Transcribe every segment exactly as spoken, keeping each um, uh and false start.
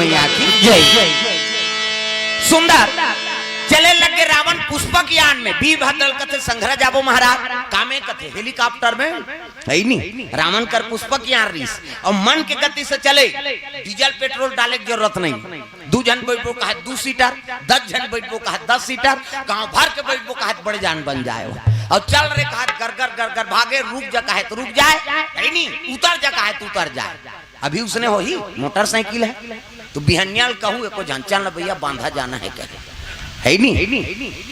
मैया की जय। सुंदर चले लगे रावण पुष्पक यान में। वीरभद्र कथे, "संघरा जाबो महाराज।" कामे कथे, "हेलीकॉप्टर में।" है नी, रावण कर पुष्पक यान रिहिस। अउ मन के गति से चले, डीजल पेट्रोल डाले के जरूरत नहीं। दू झन बैठबो कहे दू सीटर, दस झन बैठबो कहे दस सीटर, गांव भर के बैठबो कहे बड़े जान बन जाए। अउ चल रे कहे गरगर गरगर भागे, रुक जा कहे तो रुक जाए, है नी, उतर जा कहे तो उतर जाए। अभी उसने होही मोटरसाइकिल है, तो बिहनिया ल कहू एको झन चल न भैया, बांधा जाना है कहे, है नी,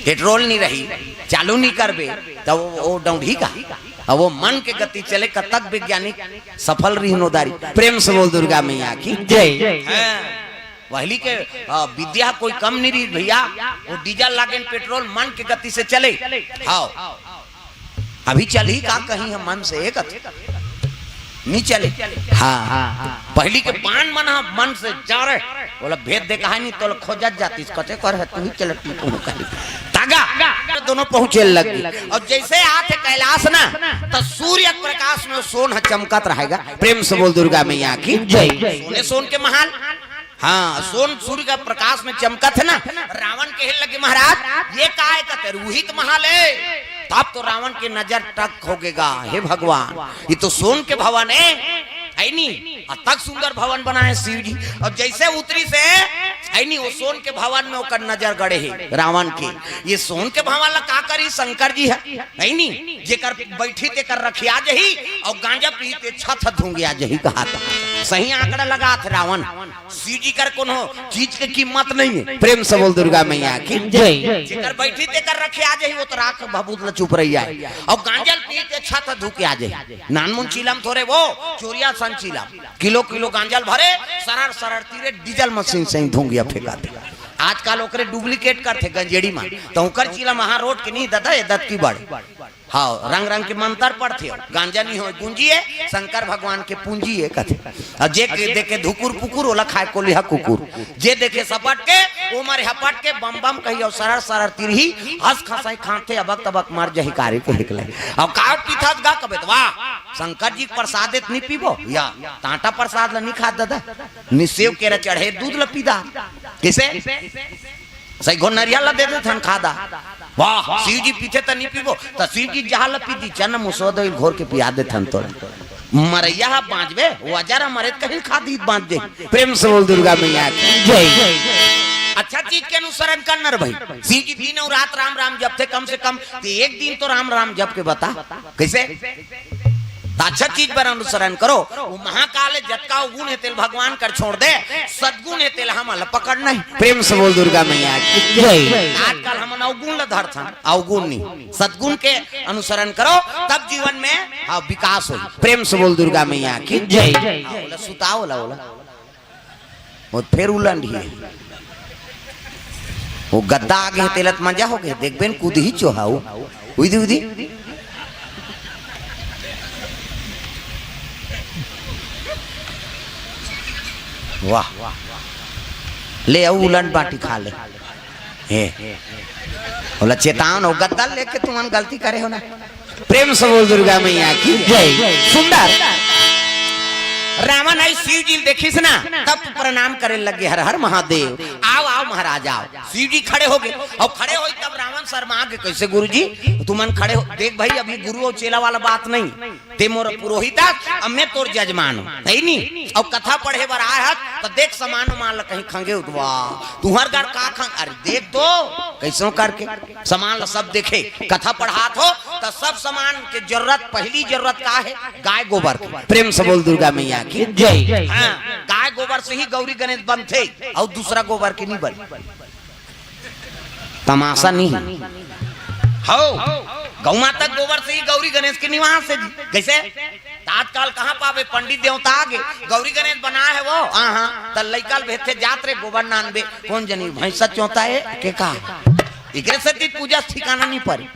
पेट्रोल नहीं रही, चालू नहीं करबे, तो वो, वो डौंढी का, अब वो मन के गति चले, कतक वैज्ञानिक सफल रहिन ओ दारी। प्रेम से बोल दुर्गा मैया की जय। हाँ, पहली के, आ, विद्या कोई कम नहीं रही भैया, वो डीजल लागेन पेट्रोल मन के गति से चले। हाँ, अभी चलही का कहीं हम मन से एक अथ-, नहीं चले। हाँ, पहली के पान मन ह मन से जा रहे, बोला भेद देखा है नहीं, तो खोजत जातीस, कथे कर है, तू ही चलत नहीं कहूँ कहीं। तागा, दोनों पहुंचे लग गए। और जैसे आथे कैलाश ना, तो सूर्य प्रकाश में सोन ह चमकत रहेगा। प्रेम से बोल दुर्गा मैया की जय। सोने सोन के महाल, हाँ, सोन सूर्य का प्रकाश में चमकत है ना। रावण कहे लगे, "महाराज, ये का है?" कथे, "उही तो महाल है।" तब तो रावण के नजर टक हो गेगा, "हे भगवान, ये तो सोन के भवन है, है नी? अतक सुंदर भवन बनाए शिव जी।" और जैसे उतरी से, है नी, वो सोन के भवन में ओकर नजर गड़े है रावण के। ये सोन के भवन ला का करी शंकर जी है, है नी? जेकर बैठी तेकर रखिया जही, और गांजा पी ते छत धुंगिया जही कहा था। सही आंकड़ा लगा था रावण। शिव जी कर कोनो चीज के कीमत नहीं है। प्रेम से बोल दुर्गा मैया की जय। जेकर बैठी तेकर रखे आ जाही, वो तो राख भभूत ल चुप रही है। और गांजल पी के छत धुके आ जाही। नानमुन चीलम थोरे वो, चोरिया सन चीलम। किलो किलो गांजल भरे, सरर सरर तीरे डीजल मशीन से ही धुंगिया फेंका दे। आजकल ओकरे डुप्लीकेट करथे गंजेड़ी में, तो ओकर चीलम वहां रोड के नहीं दादा, ये दत की बड़। हाँ, रंग रंग के मंतर पढ़थे, गांजा नहीं होय गुंजिए, शंकर भगवान के पूंजी है कथे। और जे के देखे धुकुर पुकुर, ओला खाए कोलिहा कुकुर। जे देखे सपट के, ओ मारे हपट के, बम बम कही और सरर सरर तिरही, हंस खसाई खाते अबक तबक मर जही कारी के हिकले। और का पीथस गा कबे तो वाह, शंकर जी के प्रसाद देत नहीं पीबो या, तांटा प्रसाद ला नहीं खात दादा, निसेव केरा चढ़े दूध ला पीदा। किसे? सही घोर नरिया ला दे देथन खादा। वाह, शिव जी पीथे त नहीं पीबो, त शिव जी जहाँ ला पी दी, चन मुसोदो घोर के पिया देथन तोर। मरैया हा बांचबे, वो अजर हा मरे त कहीं खा दी बांच दे। प्रेम से बोल दुर्गा मैया की जय। अच्छा चीज के अनुसरण करना रे भाई। शिव जी दिन और रात राम राम जपथे, कम से कम ते एक दिन तो राम राम जप के बता। कैसे? त अच्छा चीज बर अनुसरण करो। वो महाकाल है, जतका अवगुण है तेल भगवान कर छोड़ दे, सदगुण है तेल हमन ला पकड़ना है। प्रेम से बोल दुर्गा मैया की जय। आजकल हमन अवगुण ला धरथन, अवगुण नहीं, सदगुण के अनुसरण करो, तब जीवन में हाँ विकास हो। प्रेम से बोल दुर्गा मैया की जय। हाँ, ओला सुताओ, ओला, ओला। वो फेर उलंड ही है। वो गद्दा आगे है, तेलत मजा हो गया। देखबेन कूद ही चोहाऊ। उदी, उदी। वाह। ले आऊ उलंड बाटी खा ले। हे। ओला चेतावन हो, गद्दा लेके तुमन गलती करे हो ना। प्रेम से बोल दुर्गा मैया की जय। सुंदर। रावण आई शिव जी ल देखिस ना, तब प्रणाम करे लगे, "हर हर महादेव, आओ, आओ महाराज, आओ।" शिव जी खड़े हो गए, और खड़े होई तब रावण शर्मा के, "कैसे गुरु जी तुमन खड़े हो?" देख भाई, अभी गुरु और चेला वाला बात नहीं, ते मोर पुरोहित हस, अब मैं तोर जजमान हूँ, है नी? और कथा पढ़े बर आए हस, तो देख सामान उमान ल कहीं खंगे उठवा, तुहर गड़ का खंग, अरे देख तो कैसो करके। सामान ला सब देखे, कथा पढ़ात हो, त सब सामान के जरूरत, पहली जरूरत का है? गाय गोबर के। प्रेम से बोल दुर्गा मैया की जय। हाँ, गाय गोबर से ही गौरी गणेश बनथे, और दूसरा गोबर के नहीं बने। तमाशा नहीं। हो, गौ माता गोबर से ही गौरी गणेश के निवास है जी। कैसे? त आजकल कहाँ पाबे, पंडित देवता आगे, गौरी गणेश बना है वो, हाँ, हाँ, त लइका ल भेजथे, "जात रे गोबर नानबे।" कौन जनी भैंसा चौथा है के का? एकरे सेती पूजा ठिकाना नहीं पड़ी।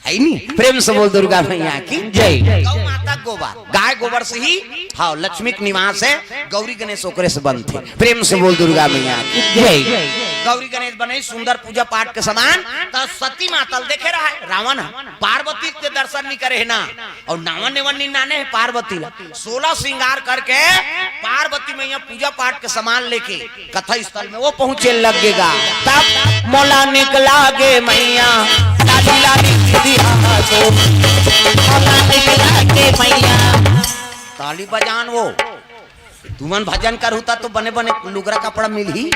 है नी? प्रेम से बोल दुर्गा मैया की जय। गौ माता गोबर, गाय गोबर से ही, हाँ, लक्ष्मी के निवास है, गौरी गणेश ओकरे से बनथे। प्रेम से बोल दुर्गा मैया की जय। गौरी गणेश बने सुंदर पूजा पाठ के समान, त सती माता ल देखे रहा है रावण ह, पार्वती के दर्शन नहीं करे है ना, और नावन नेवन नहीं नाने है पार्वती ला। सोलह श्रृंगार करके पार्वती मैया पूजा पाठ के समान लेके कथा स्थल में वो पहुंचे लगेगा। तब मोला निकला गे मैया, लाली लाली दीदी हाँ तो, मोला निकला गे मैया। ताली बजान वो, तुमन भजन करहू त तो बने बने लुगरा कपड़ा मिलही,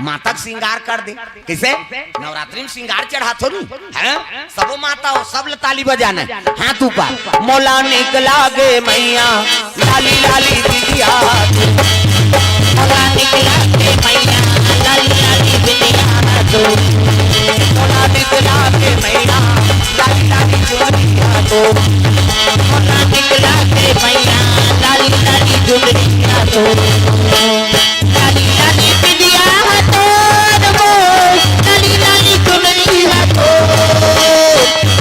माता के श्रृंगार कर दे। कैसे? नवरात्रि में श्रृंगार चढ़ाथो नी, हैं? सबो माता हो, सब ल ताली बजाना है। हाथ ऊपर। मोला निकला गे मैया, लाली लाली बिंदिया तू। मोला निकला गे मैया, लाली लाली बिंदिया तू। मोला निकला गे मैया, लाली लाली चुनरिया तू। मोला निकला गे मैया, लाली लाली चुनरिया तू। लाली लाली बिंदिया तोर मोर, लाली लाली चुनरिया तोर।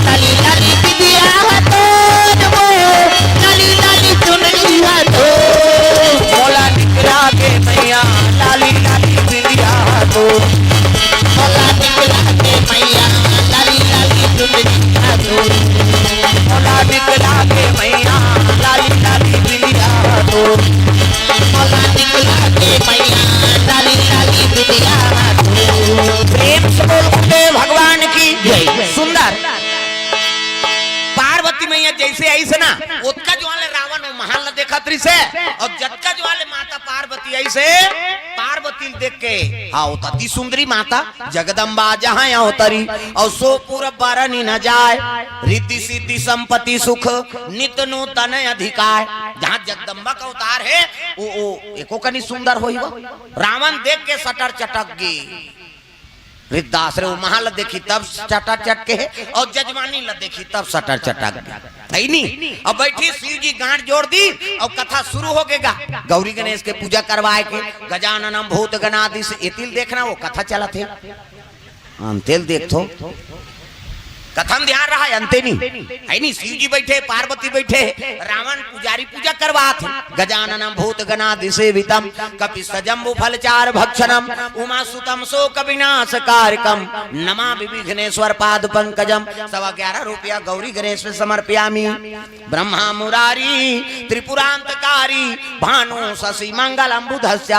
लाली लाली बिंदिया तोर मोर, लाली लाली चुनरिया तोर। मोला निकला गे मैया, लाली लाली बिंदिया तोर। मोला निकला गे मैया, लाली लाली चुनरिया तोर। मोला निकला गे मैया, लाली लाली बिंदिया तोर। मोला निकला गे मैया, लाली लाली बिंदिया तोर। प्रेम से बोल गुरुदेव भगवान की जय। सुंदर। पार्वती मैया जैसे आइस ना, ओतका जुआर ले रावण वो महल ला देखत रहिस हे, और जतका जुआर ले माता पार्वती आइस हे, पार्वती ल देख के, हाँ, वो त अति सुंदरी माता, जगदम्बा जहाँ अवतरी, और सो पुर बरनि न जाय, रिद्धि सिद्धि संपत्ति सुख, नित नूतन अधिकार। जहाँ जगदम्बा का अवतार है, वो, वो एको कनी सुंदर होही वो। रावण देख के सटर चटक गे। रिद्धाश्रय वो महल देखी तब चटा चटके हे, और जजमानी ला देखी तब सटर चटक गे। है नी? अब बैठी शिव जी गांठ जोड़ दी, और कथा शुरू हो गेगा। गौरी गणेश के पूजा करवाए के, गजाननम भूत गणाधीश, एती ल देखना वो कथा चलत हे। अंते ल देखथो। कथा म ध्यान रहा, अंते नी। है नी, शिव जी बैठे, पार्वती बैठे, रावण पुजारी पूजा करवात हे। गजाननम भूत गणाधि सेवितम, कपित्थ जम्बू फल चारु भक्षणम, उमा सुतम शोक विनाश कारकम, नमामि विघ्नेश्वर पाद पंकजम। सवा ग्यारह रुपया गौरी गणेश में समर्पयामी। ब्रह्मा मुरारी त्रिपुरांतकारी, भानु शशि मंगलम बुधस्य,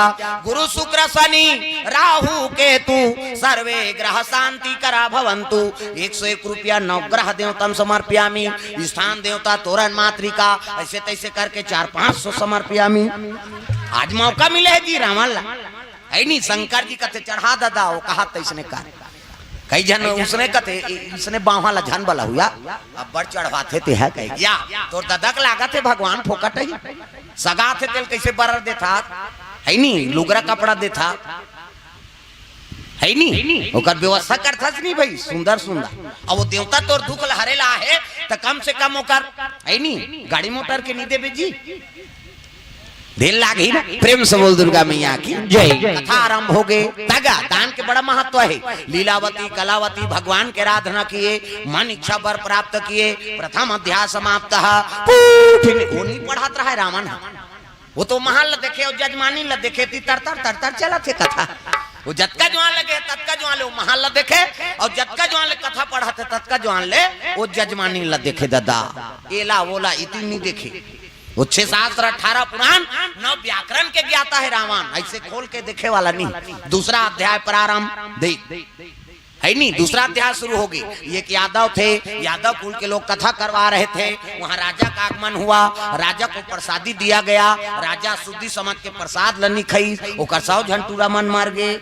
गुरु शुक्र शनि राहु केतु, सर्वे ग्रह शांति करा भवंतु। एक सौ एक रुपया नवग्रह देवता म समर्पयामी, स्थान देवता तोरन मातृका, ऐसे तैसे करके चार पांच सौ समर्पयामी। आज मौका मिले हे जी रावण ला, है नी? शंकर जी कथे चढ़ा ददा, वो कहा तैसने कर। कई झन उसने कथे, इ-, इसने बांह ला झन बला हुआ, अब्बड़ चढ़वाथे ते हे कहे। या, तोर ददा के लागत हे भगवान फोकट ही। सगा थे तेल कैसे बरर देथा, है नी? लुगरा कपड़ा देथा, है नी? ओकर व्यवस्था करथस नी भाई, सुंदर सुंदर। अब वो देवता तोर दुख ल हरे ला हे, त कम से कम ओकर, है नी? गाड़ी मोटर के नी देबे जी। देर लागही ना। प्रेम से बोल दुर्गा मैया की जय। कथा आरंभ हो गे। तगा दान के बड़ा महत्व हे। लीलावती, कलावती, भगवान के आराधना किए, मन इच्छा वर प्राप्त किए, प्रथम अध्याय समाप्त। पूठ ने, वो नहीं पढ़त रहा है रावण ह। वो तो महल ला देखे, वो जजमानी ला देखे, ती तर तर तर तर चलत हे कथा। वो जतका जुआर लगे, ततका जुआर ले वो महल ला देखे, और जतका जुआर ले कथा पढ़त हे, ततका जुआर ले वो जजमानी ला देखे। ददा, एला ओला इतनी नहीं देखे। वो छह शास्त्र, अठारह पुराण, नौ व्याकरण के ज्ञाता हे रावण, ऐसे खोल के देखे वाला नहीं। दूसरा अध्याय प्रारंभ, देख, है नहीं, दूसरा अध्याय शुरू हो गे। ये एक यादव थे, यादव कुल के लोग कथा करवा रहे थे, वहां राजा का आगमन हुआ, राजा को प्रसादी दिया गया, राजा शुद्धि समझ के प्रसाद ल नी खइस, ओकर सौ झन टूरा मन मर गे।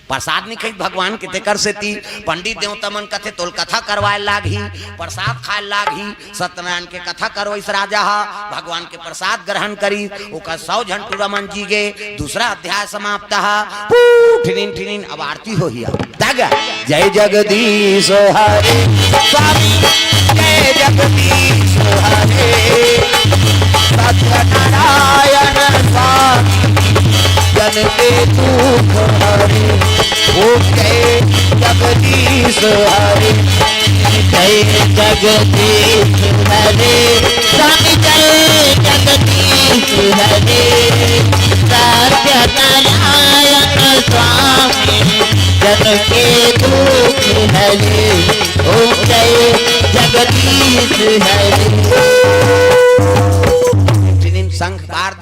प्रसाद नी खइस भगवान के, तेकर सेती पंडित देवता मन कथे तोल कथा करवाए लागही, प्रसाद खाए लागही। सत्यनारायण के कथा करो, इस राजा हा भगवान के प्रसाद ग्रहण करी, ओकर सौ झन टूरा मन जी गे। दूसरा अध्याय समाप्त हा। पू, ठिनिन ठिनिन, अब आरती होही। अब तग, जय जगदीश हरे स्वामी, जय जगदीश हरे सत्यनारायण स्वामी, जन के दुख हरे। ओम जय जगदीश हरे, जय जगदीश हरे, स्वामी जय जगदीश हरे, सत्यनारायण स्वामी, जन हरे, ओम जय जगदीश हरे। टिनिम शंख बार